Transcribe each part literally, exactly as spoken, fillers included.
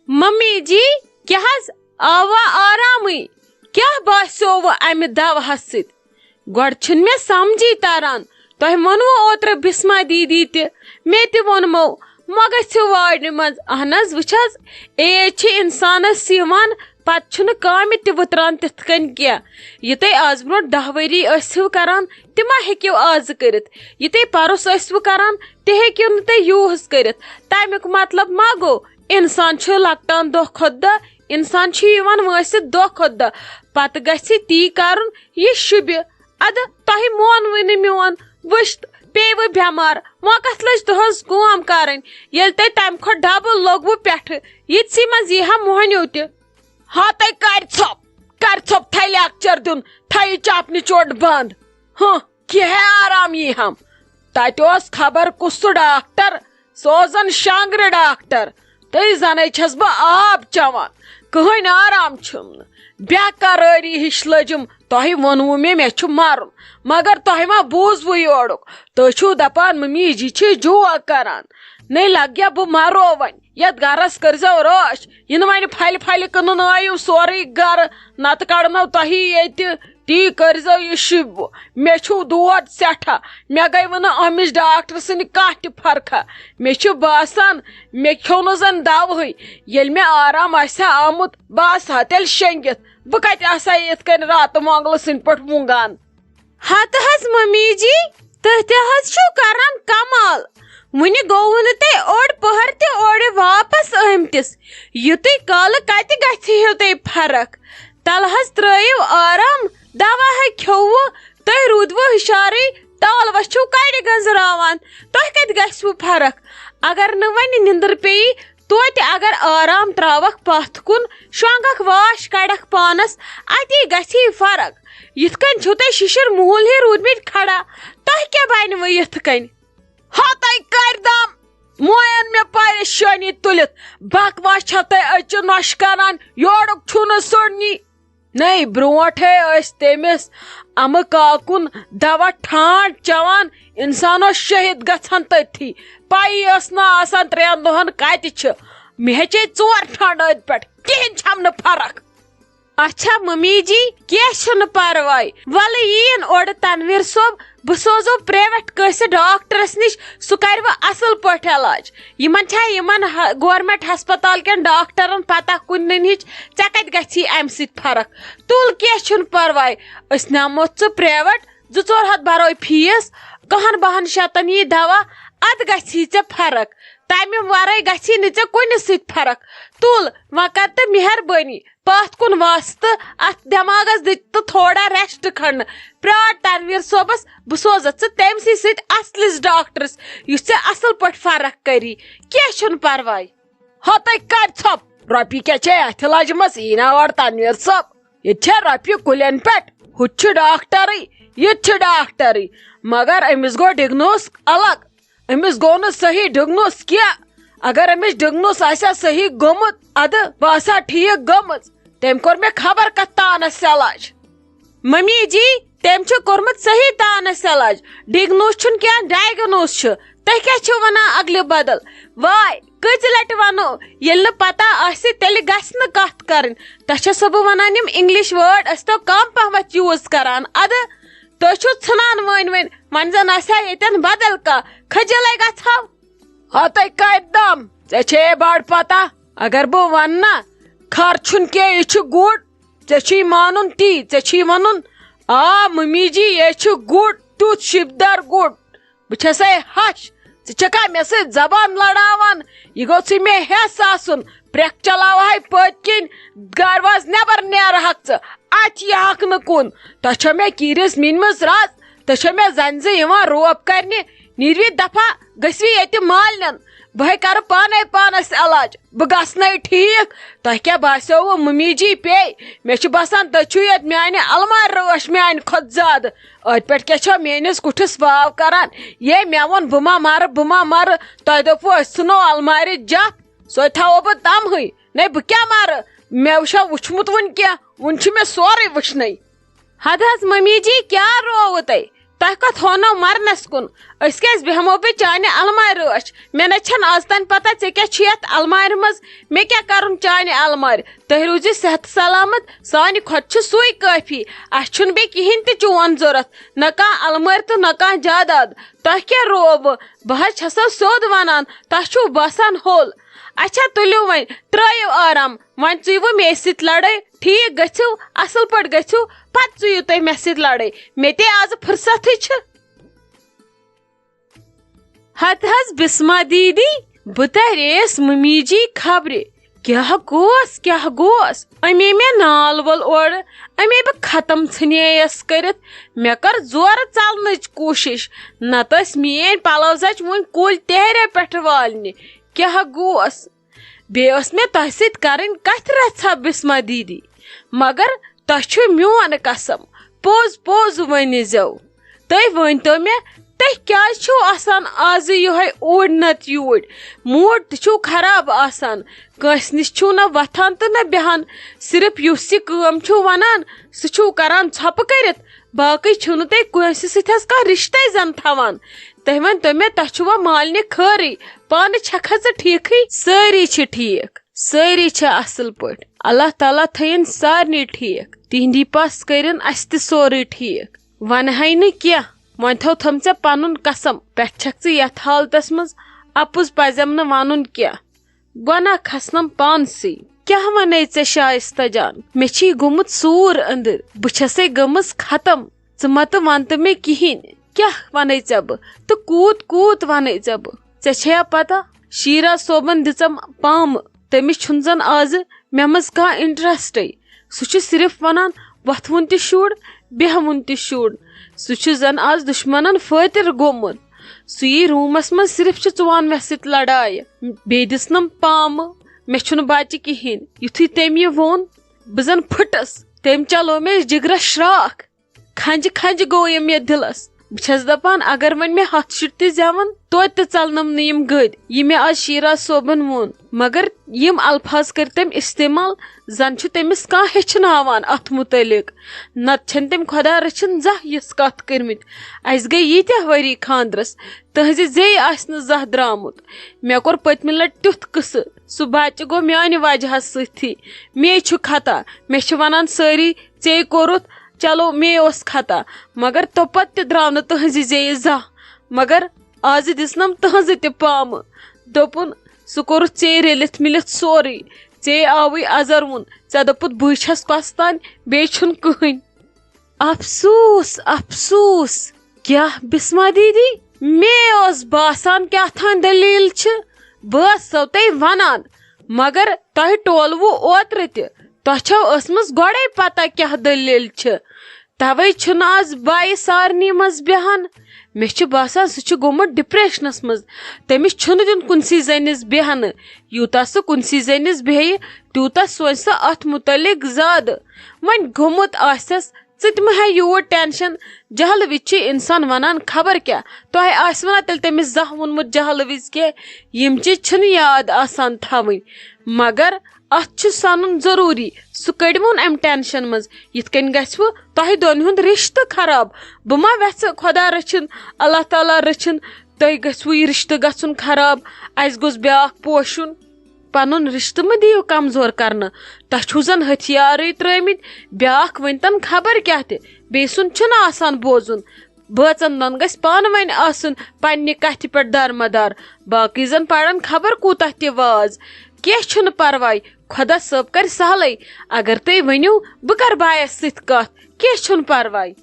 Mummy جی، کیٛاہ حظ آوا آرامٕے؟ کیٛاہ باسیووٕ امہِ دوہس سۭتۍ؟ گۄڈٕ چھُنہٕ مےٚ سمجھی تران۔ تۄہہِ ووٚنوٕ اوترٕ بسمہ دیدی تہِ، مےٚ تہِ ووٚنمو، مہ گژھِو وارڈِ منٛز۔ اہن حظ، وٕچھ حظ، ایج چھِ انسانس یِوان، پتہٕ چھُنہٕ کامہِ تہِ وُتران تِتھ کٔنۍ کینٛہہ۔ یہِ تُہۍ آز برونٛٹھ دَہ ؤری ٲسِو کران، تہِ ما ہیٚکِو آزٕ کٔرِتھ؟ یہِ تُہۍ پرُس ٲسِو کران، تہِ ہیٚکِو نہٕ تُہۍ یوٗہس کٔرِتھ۔ تمیُک مطلب ما گوٚو، انسان چھُ لۄکٹان دۄہ کھۄتہٕ دۄہ، انسان چھُ یِوان وٲنٛسِتھ دۄہ کھۄتہٕ دۄہ، پتہٕ گژھِ تی کرُن، یہِ شوٗبہِ۔ ادٕ تۄہہِ مونوٕے نہٕ میون، وٕچھ، پیٚیہِ بہٕ بٮ۪مار، وۄنۍ کتھ لٔج تُہنٛز کٲم کرٕنۍ، ییٚلہِ تۄہہِ تمہِ کھۄتہٕ ڈبل لوٚگوٕ پٮ۪ٹھٕ، ییٚتسٕے منٛز یی ہا موہنیو تہِ۔ ہا تۄہہِ کرِ ژھۄپ، کرِ ژھۄپ، تھے لیکچر دیُن، تھے یہِ چپنہِ چوٹ بند۔ ہہ، کیٛاہ آرام یی ہم؟ تتہِ اوس خبر کُس سُہ ڈاکٹر، سُہ اوس زن شانگرِ ڈاکٹر۔ تہٕ زنَے چھَس بہٕ آب چٮ۪وان، کٕہٕنۍ آرام چھُم نہٕ۔ بے قرٲری ہِش لٔجِم۔ تۄہہِ ووٚنوُ مےٚ، مےٚ چھُ مَرُن، مگر تۄہہِ ما بوٗزوُ یورُک؟ تُہۍ چھِو دَپان ممی جی چھِ جوک کران۔ نَے لَگیا بہٕ مَرو وۄنۍ۔ یَتھ گَرَس کٔرۍزیو رٲچھ، یِنہٕ وۄنۍ پھَلہِ پھَلہِ کٕنُن ٲیِو سورُے گَرٕ، نَتہٕ کَڑنو تۄہی ییٚتہِ۔ تی کٔرۍزیو یہِ شِو، مےٚ چھُو دود سٮ۪ٹھاہ۔ مےٚ گٔے وٕنہٕ أمِس ڈاکٹر سٕنٛدِ کانٛہہ تہِ فرقہ۔ مےٚ چھُ باسان، مےٚ کھیوٚو نہٕ زَن دَوہٕے۔ ییٚلہِ مےٚ آرام آسہِ ہا آمُت، بہٕ آسہٕ ہا تیٚلہِ شۄنٛگِتھ۔ بہٕ کَتہِ آسہٕ ہا یِتھ کٔنۍ راتہٕ مۄنٛگلہٕ سٕنٛدۍ پٲٹھۍ وُنٛگان؟ ہتہٕ حظ ممی جی، تُہۍ تہِ حظ چھِو کران کمال۔ وُنہِ گوٚوٕ نہٕ تۄہہِ اوٚڑ پٔہر تہِ اورٕ واپس آمتِس۔ یُتُے کالہٕ کتہِ گژھِ ہیو تۄہہِ فرق؟ تلہٕ حظ ترٲیِو آرام، دوا ہے کھیوٚوٕ، تُہۍ روٗدوٕ ہُشارٕے، ٹالوس چھِو کڑِ گنزراوان۔ تۄہہِ کتہِ گژھِوٕ فرق؟ اگر نہٕ وۄنۍ نِندٕر پیٚیہِ، توتہِ اگر آرام تراوکھ پتھ کُن، شۄنگکھ واش کڑکھ پانس، اتی گژھی فرق۔ یِتھ کٔنۍ چھِو تُہۍ شِشِر موٗل ہی روٗدمٕتۍ کھڑا، تۄہہِ کیٛاہ بنِوٕ یِتھ کٔنۍ؟ ہتَے کَرِ دم، موین مےٚ پریشٲنی تُلِتھ۔ بکواس چھَو تُہۍ أچہِ نۄشہِ کران، یورُک چھُو نہٕ سُرنی۔ نَے، برونٛٹھے ٲسۍ تٔمِس اَمہٕ کاکُن دوا ٹھانٛڈ چٮ۪وان، اِنسان اوس شہید گژھان تٔتھی۔ پَیی ٲس نہٕ آسان ترٛٮ۪ن دۄہَن کَتہِ چھِ۔ مےٚ ہیٚژے ژور ٹھانٛڈ أتھۍ پٮ۪ٹھ، کِہیٖنۍ چھَم نہٕ فرق۔ اچھا ممی جی، کینٛہہ چھُنہٕ پرواے۔ وَلہٕ یِیِن اورٕ تنویر صٲب، بہٕ سوزو پرٛیویٹ کٲنٛسہِ ڈاکٹرس نِش، سُہ کرِ وۄنۍ اصل پٲٹھۍ علاج۔ یِمن چھا یِمن ہ-، گورنمنٹ ہسپتال کٮ۪ن ڈاکٹرن پتہ کُنہِ نِش، ژےٚ کتہِ گژھی امہِ سۭتۍ فرق؟ تُل، کینٛہہ چھُنہٕ پرواے، أسۍ نموتھ ژٕ پرٛیویٹ، زٕ ژور ہتھ برو فیس، کہن بہن شتن یی دوا، ادٕ گژھی ژےٚ فرق۔ تمہِ ورٲے گژھی نہٕ ژےٚ کُنہِ سۭتۍ فرق۔ تُل، وۄنۍ کر تہٕ مہربٲنی، پتھ کُن وس تہٕ اتھ دٮ۪ماغس دِ تہٕ تھوڑا ریسٹ کھنڈ۔ پرٛار تنویر صٲبس، بہٕ سوزتھ ژٕ تٔمۍ سٕے سۭتۍ اصلِس ڈاکٹرس، یُس ژےٚ اصل پٲٹھۍ فرق کری۔ کینٛہہ چھُنہٕ پرواے۔ ہتَے کَرِ ژھۄپ، رۄپیہِ کیٛاہ چھے اتھِ لجمژ؟ یی نا اورٕ تنویر صٲب، ییٚتہِ چھےٚ رۄپیہِ کُلٮ۪ن پٮ۪ٹھ۔ ہُتہِ چھُ ڈاکٹرٕے، ییٚتہِ چھُ ڈاکٹرٕے، مگر أمِس گوٚو ڈِگنوس الگ۔ أمِس گوٚو نہٕ صحیح ڈِگنوس کینٛہہ۔ اگر أمِس ڈِگنوس آسہِ ہا صحیح گوٚمُت، ادٕ بہٕ آسہٕ ہا ٹھیٖک گٔمٕژ۔ تٔمۍ کوٚر مےٚ خبر کتھ تانس علاج۔ ممی جی، تٔمۍ چھُ کوٚرمُت صحیح تانس علاج۔ ڈِگنوس چھُنہٕ کینٛہہ، ڈایگنوس چھُ۔ تُہۍ کیٛاہ چھِو ونان اگلہِ بدل؟ واے، کٔژِ لٹہِ ونو، ییٚلہِ نہٕ پتہ آسہِ، تیٚلہِ گژھِ نہٕ کتھ کرٕنۍ۔ تۄہہِ چھَسو بہٕ ونان، یِم انگلش وٲڈ ٲسۍ تو کم پہمتھ یوٗز کران۔ ادٕ تُہۍ چھِو ژھٕنان وٲنۍ وٲنۍ، وۄنۍ زن آسہِ ہا ییٚتٮ۪ن بدل کانٛہہ، کھٔجلے گژھو۔ ہتَے کَرِ دم، ژےٚ چھے بڑ پتہ۔ اگر بہٕ ونہٕ نا، خر چھُنہٕ کینٛہہ، یہِ چھُ گُر۔ ژےٚ چھُے مانُن تی، ژےٚ چھُے ونُن، آ ممی جی، یہِ چھُ گُر، تیُتھ شِپدار گُر۔ بہٕ چھسے ہش، ژٕ چھکھا مےٚ سۭتۍ زبان لڑاوان؟ یہِ گوٚژھُے مےٚ ہٮ۪س آسُن، پرٛٮ۪کھ چلاوہے پٔتۍ کِنۍ، دروازٕ نٮ۪بر نیرہکھ ژٕ، اتھِ یِہکھ نہٕ کُن۔ تۄہہِ چھو مےٚ کیٖرِس مِنمٕژ رز، تُہۍ چھِو مےٚ زنہِ زٕ یِوان روب کرنہِ، نیٖروِ دفعہ، گٔژھوِ ییٚتہِ مالنٮ۪ن، بہٕ ہے کرٕ پانے پانس علاج، بہٕ گژھٕ نَے ٹھیٖک۔ تۄہہِ کیٛاہ باسیووُ ممی جی پیٚیہِ؟ مےٚ چھُ باسان تُہۍ چھِو ییٚتہِ میانہِ المارِ رٲچھ میانہِ کھۄتہٕ زیادٕ۔ أتھۍ پٮ۪ٹھ کیٛاہ چھو میٲنِس کُٹھِس واو کران؟ یے مےٚ ووٚن بہٕ ما مرٕ، بہٕ ما مرٕ، تۄہہِ دوٚپوُ أسۍ ژھٕنو المارِ جپھ، سۄے تھاوو بہٕ تمہٕے۔ نَے بہٕ کیٛاہ مرٕ؟ مےٚ چھا وُچھمُت وُنہِ کینٛہہ؟ وُنہِ چھُ مےٚ سورُے وٕچھنَے۔ ہتہٕ حظ ممی جی، کیٛاہ رووُ تۄہہِ؟ تۄہہِ کتھ ہونو مرنس کُن؟ أسۍ کیازِ بیہمو بیٚیہِ چانہِ المارِ رٲچھ؟ مےٚ نہ چھنہٕ از تام پتہ ژےٚ کیٛاہ چھُے یتھ المارِ منٛز۔ مےٚ کیٛاہ کرُن چانہِ المارِ؟ تُہۍ روٗزِو صحت سلامت، سانہِ کھۄتہٕ چھُ سُے کٲفی۔ اسہِ چھُنہٕ بیٚیہِ کِہیٖنۍ تہِ چون ضوٚرتھ، نہ کانٛہہ المٲرۍ تہٕ نہ کانٛہہ جاداد۔ تۄہہِ کیٛاہ روو بہٕ؟ بہٕ حظ چھسو سیوٚد ونان، تۄہہِ چھُو باسان ہوٚل۔ اچھا، تُلِو وۄنۍ، ترٲیِو آرام۔ وۄنۍ ژٕیوٕ مے سۭتۍ لڑٲے، ٹھیٖک گٔژھِو، اصل پٲٹھۍ گٔژھِو، پتہٕ ژٕیِو تُہۍ مےٚ سۭتۍ لڑٲے۔ مےٚ تے آز فرصتھٕے چھِ۔ ہتہٕ حظ بسمہ دیدی، بہٕ ترییس ممی جی خبرِ۔ کیٛاہ گوس، کیٛاہ گوس؟ أمے مےٚ نال وول اورٕ، أمے بہٕ ختم ژھٕنییس کٔرِتھ۔ مےٚ کٔر زورٕ ژلنٕچ کوٗشش، نتہٕ ٲسۍ میٲنۍ پلو زچ وُنہِ کُلۍ تیرے پٮ۪ٹھٕ والنہِ۔ کیٛاہ گوس؟ بیٚیہِ ٲس مےٚ تۄہہِ سۭتۍ کرٕنۍ کتھِ رژھا بسمہ دیدی، مگر تۄہہِ چھُ میون قسم، پوٚز پوٚز ؤنۍ زیو۔ تُہۍ ؤنۍ تو مےٚ، تُہۍ کیازِ چھِو آسان آزٕ یِہوٚے اوٗرۍ نتہٕ یوٗرۍ؟ موٗڈ تہِ چھُو خراب آسان، کٲنٛسہِ نِش چھِو نہ وۄتھان تہٕ نہ بیٚہان۔ صرف یُس یہِ کٲم چھِو ونان، سُہ چھِو کران ژھۄپہٕ کٔرِتھ۔ باقٕے چھِو نہٕ تُہۍ کٲنٛسہِ سۭتۍ حظ کانٛہہ رِشتے زن تھاوان۔ تُہۍ ؤنۍ تو مےٚ، تۄہہِ چھُوا مالنہِ خٲرٕے؟ پانہٕ چھکھا ژٕ ٹھیٖکھٕے؟ سٲری چھِ ٹھیٖک، سٲری چھِ اصل پٲٹھۍ۔ اللہ تعالیٰ تھٲیِن سارنٕے ٹھیٖک، تِہنٛدی پاس کٔرِن اسہِ تہِ سورُے ٹھیٖک۔ ونہٕ ہے نہٕ کینٛہہ، وۄنۍ تھو تھٲم ژےٚ پنُن قسم، پٮ۪ٹھ چھکھ ژٕ یتھ حالتس منٛز، اپُز پزٮ۪م نہٕ ونُن کینٛہہ۔ گۄناہ کھسنم پانسٕے۔ کیٛاہ ونے ژےٚ شایستہ جان؟ مےٚ چھی گوٚمُت سوٗر أنٛدٕر، بہٕ چھسے گٔمٕژ ختم۔ ژٕ مہ تہٕ ون تہٕ مےٚ کِہیٖنۍ۔ کیٛاہ ونے ژےٚ بہٕ تہٕ کوٗت کوٗت ونے ژےٚ بہٕ؟ ژےٚ چھےٚ یا پتہ، شیرا صٲبن دِژم پامہٕ۔ تٔمِس چھُنہٕ زن آزٕ مےٚ منٛز کانٛہہ انٹرسٹے۔ سُہ چھُ صرف ونان، وۄتھوُن تہِ شُر، بیہوُن تہِ شُر۔ سُہ چھُ زن آز دُشمنن فٲطر گوٚمُت۔ سُہ یی روٗمس منٛز، صرف چھِ ژٕ وَن مےٚ سۭتۍ لڑایہِ۔ بیٚیہِ دِژنم پامہٕ، مےٚ چھُنہٕ بچہِ کِہیٖنۍ۔ یُتھُے تٔمۍ یہِ ووٚن، بہٕ زن پھٕٹٕس۔ تٔمۍ چلو مےٚ جگرس شراکھ۔ کھنجہِ کھنجہِ گوٚو یہِ مےٚ دِلس۔ بہٕ چھس دپان، اگر وۄنۍ مےٚ ہتھ شُرۍ تہِ زٮ۪ون، توتہِ تہِ ژلنم نہٕ یِم گٔدۍ۔ یہِ مےٚ آز شیرا صٲبن ووٚن، مگر یِم الفاظ کٔرۍ تٔمۍ استعمال، زن چھُ تٔمِس کانٛہہ ہیٚچھناوان اتھ مُتعلق۔ نتہٕ چھنہٕ تٔمۍ خۄدا رٔچھِن زانٛہہ یِژھ کتھ کٔرمٕتۍ۔ اسہِ گٔے ییٖتیٛاہ ؤری خانٛدرس، تہنٛزِ زیٚیہِ آسہِ نہٕ زانٛہہ درٛامُت۔ مےٚ کوٚر پٔتمہِ لٹہِ تیُتھ قصہٕ، سُہ بچہِ گوٚو میانہِ وجہہ سۭتی۔ مے چھُ خطا، مےٚ چھِ ونان سٲری، ژے کوٚرُتھ، چلو مے اوس خطا، مگر توپتہٕ تہِ درٛاو نہٕ تہنٛزِ زیٚیہِ زانٛہہ۔ مگر آزٕ دِژنم تہنٛزٕ تہِ پامہٕ، دوٚپُن، سُہ کوٚرُتھ ژے رٔلِتھ مِلِتھ سورُے۔ ژے آوُے ازر وُن، ژےٚ دوٚپُتھ بٕے چھس پستان، بیٚیہِ چھُنہٕ کٕہٕنۍ۔ افسوس، افسوس۔ کیٛاہ بسمہ دیدی؟ مے اوس باسان کیٛاہ تھام دٔلیٖل چھِ۔ بہٕ ٲسسو تۄہہِ ونان، مگر تۄہہِ ٹولوٕ اوترٕ تہِ۔ تۄہہِ چھو ٲسمٕژ گۄڈے پتہ کیٛاہ دٔلیٖل چھِ۔ توے چھُنہٕ آز بایہِ سارنٕے منٛز بیہان۔ مےٚ چھُ باسان سُہ چھُ گوٚمُت ڈپریشنس منٛز۔ تٔمِس چھُنہٕ دیُن کُنسٕے زٔنِس بیہنہٕ۔ یوٗتاہ سُہ کُنسٕے زٔنِس بیہہِ، تیوٗتاہ سونچہِ سُہ اتھ مُتعلق زیادٕ۔ وۄنۍ گوٚمُت آسٮ۪س، ژٕ تہِ مہ ہےٚ یوٗت ٹینشن۔ جہلہٕ وِزِ چھُ انسان ونان خبر کیٛاہ۔ تۄہہِ آسِوٕ نا تیٚلہِ تٔمِس زانٛہہ ووٚنمُت جہلہٕ وِزِ کینٛہہ؟ یِم چیٖز چھِنہٕ یاد آسان تھاوٕنۍ۔ مگر اتھ چھُ سنُن ضروٗری۔ سُہ کٔڑِوُن امہِ ٹینشن منٛز۔ یِتھ کٔنۍ گژھِوٕ تۄہہِ دۄن ہُنٛد رشتہٕ خراب۔ بہٕ ما وٮ۪ژھٕ خۄدا رٔچھِن، اللہ تعالیٰ رٔچھِن، تۄہہِ گژھِوٕ یہِ رشتہٕ گژھُن خراب، اسہِ گوٚژھ بیٛاکھ پوشُن۔ پنُن رشتہٕ مہٕ دِیِو کمزور کرنہٕ۔ تۄہہِ چھُو زن ہتھیارٕے ترٲومٕتۍ، بیٛاکھ ؤنۍتن خبر کیٛاہ تہِ۔ بیٚیہِ سُنٛد چھُنہٕ آسان بوزُن۔ بٲژن دۄن گژھِ پانہٕ ؤنۍ آسُن پننہِ کتھِ پٮ۪ٹھ دارمدار۔ باقٕے زن پرن خبر کوٗتاہ تہِ واز۔ کینٛہہ چھُنہٕ پرواے، خۄدا صٲب کرِ سہلٕے۔ اگر تُہۍ ؤنِو، بہٕ کرٕ بایس سۭتۍ کتھ، کینٛہہ چھُنہٕ پرواے۔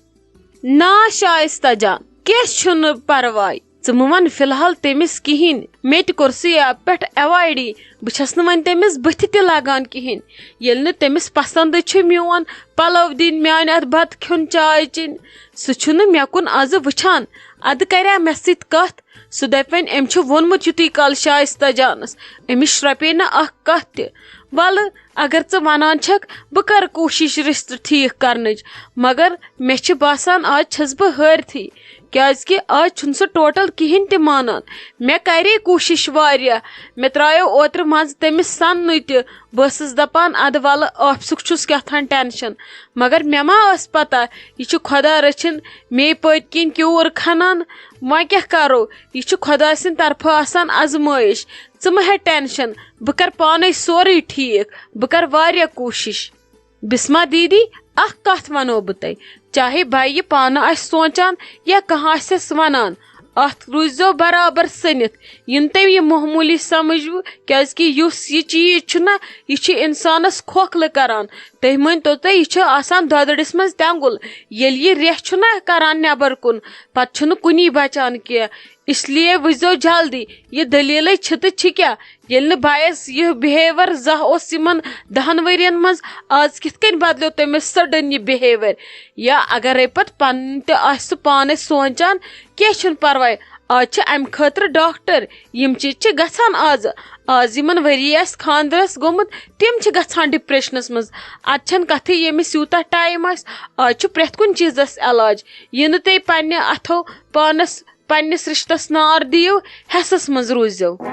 نا شایستہ جان، کینٛہہ چھُنہٕ پرواے۔ ژٕ مہٕ وَن فی الحال تٔمِس کِہیٖنۍ۔ مےٚ تہِ کوٚر سُہ ایپ پٮ۪ٹھ ایوایڈٕے۔ بہٕ چھَس نہٕ وۄنۍ تٔمِس بٕتھِ تہِ لگان کِہیٖنۍ۔ ییٚلہِ نہٕ تٔمِس پسنٛدٕے چھُ میون پَلو دِنۍ، میانہِ اَتھٕ بَتہٕ کھیوٚن، چاے چیٚنۍ، سُہ چھُنہٕ مےٚ کُن آزٕ وٕچھان۔ اَدٕ کَرِ ہا مےٚ سۭتۍ کَتھ۔ سُہ دَپہِ وۄنۍ، أمۍ چھُ ووٚنمُت یُتُے کال شایستہ جانَس، أمِس شرٛپے نہٕ اَکھ کَتھ تہِ۔ وَلہٕ، اگر ژٕ وَنان چھَکھ، بہٕ کَرٕ کوٗشِش رِشتہٕ ٹھیٖک کَرنٕچ، مگر مےٚ چھِ باسان، آز چھَس بہٕ حٲرتھٕے۔ کیازِ کہِ آز چھُنہٕ سُہ ٹوٹل کِہینۍ تہِ مانان۔ مےٚ کرے کوٗشِش واریاہ، مےٚ ترٛایو اوترٕ منٛزٕ تٔمِس سننُے تہِ۔ بہٕ ٲسٕس دپان، ادٕ ولہٕ آفسُک چھُس کیٛاہ تھان ٹینشن، مگر مےٚ ما ٲس پتہ یہِ چھُ خۄدا رٔچھِن مے پٔتۍ کِنۍ کیوٗر کھنان۔ وۄنۍ کیٛاہ کرو، یہِ چھُ خۄداے سٕنٛدِ طرفہٕ آسان آزمٲیش۔ ژٕ مہ ہےٚ ٹینشن، بہٕ کرٕ پانے سورُے ٹھیٖک، بہٕ کرٕ واریاہ کوٗشِش۔ بسمہ دیدی، اکھ کتھ ونو بہٕ تۄہہِ، چاہے بھائی یہِ پانہٕ آسہِ سونچان یا کانٛہہ آسٮ۪س ونان، اتھ روٗززیو برابر سٔنِتھ۔ یِنہٕ تٔمۍ یہِ معموٗلی سمجھوٕ، کیازِ کہِ یُس یہِ چیٖز چھُنہ، یہِ چھُ انسانس کھوکھلہٕ کران۔ تُہۍ مٲنۍ تو تُہۍ، یہِ چھُ آسان دۄدرِس منٛز تٮ۪نٛگُل۔ ییٚلہِ یہِ ریٚہہ چھُنہ کران نٮ۪بر کُن، پتہٕ چھُنہٕ کُنی بچان کینٛہہ۔ اس لیے وٕچھزیو جلدی، یہِ دٔلیٖلَے چھِ تہٕ چھِ کیٛاہ؟ ییٚلہِ نہٕ بایَس یہِ بِہیوَر زانٛہہ اوس یِمَن دَہَن ؤرِیَن منٛز، آز کِتھ کٔنۍ بدلیو تٔمِس سٔڈٕن یہِ بِہیوَر؟ یا اگرَے پَتہٕ پَنُن تہِ آسہِ سُہ پانَے سونٛچان، کینٛہہ چھُنہٕ پَرواے، آز چھِ اَمہِ خٲطرٕ ڈاکٹر۔ یِم چیٖز چھِ گژھان آز۔ آز یِمَن ؤری آسہِ خانٛدرَس گوٚمُت، تِم چھِ گژھان ڈِپریشنَس منٛز۔ اَتہِ چھَنہٕ کَتھٕے ییٚمِس یوٗتاہ ٹایم آسہِ، آز چھُ پرٛٮ۪تھ کُنہِ چیٖزَس علاج۔ یہِ نہٕ تُہۍ پنٛنہِ اَتھو پانَس پننِس رِشتَس نار دِیِو، ہٮ۪سَس منٛز روٗزِو۔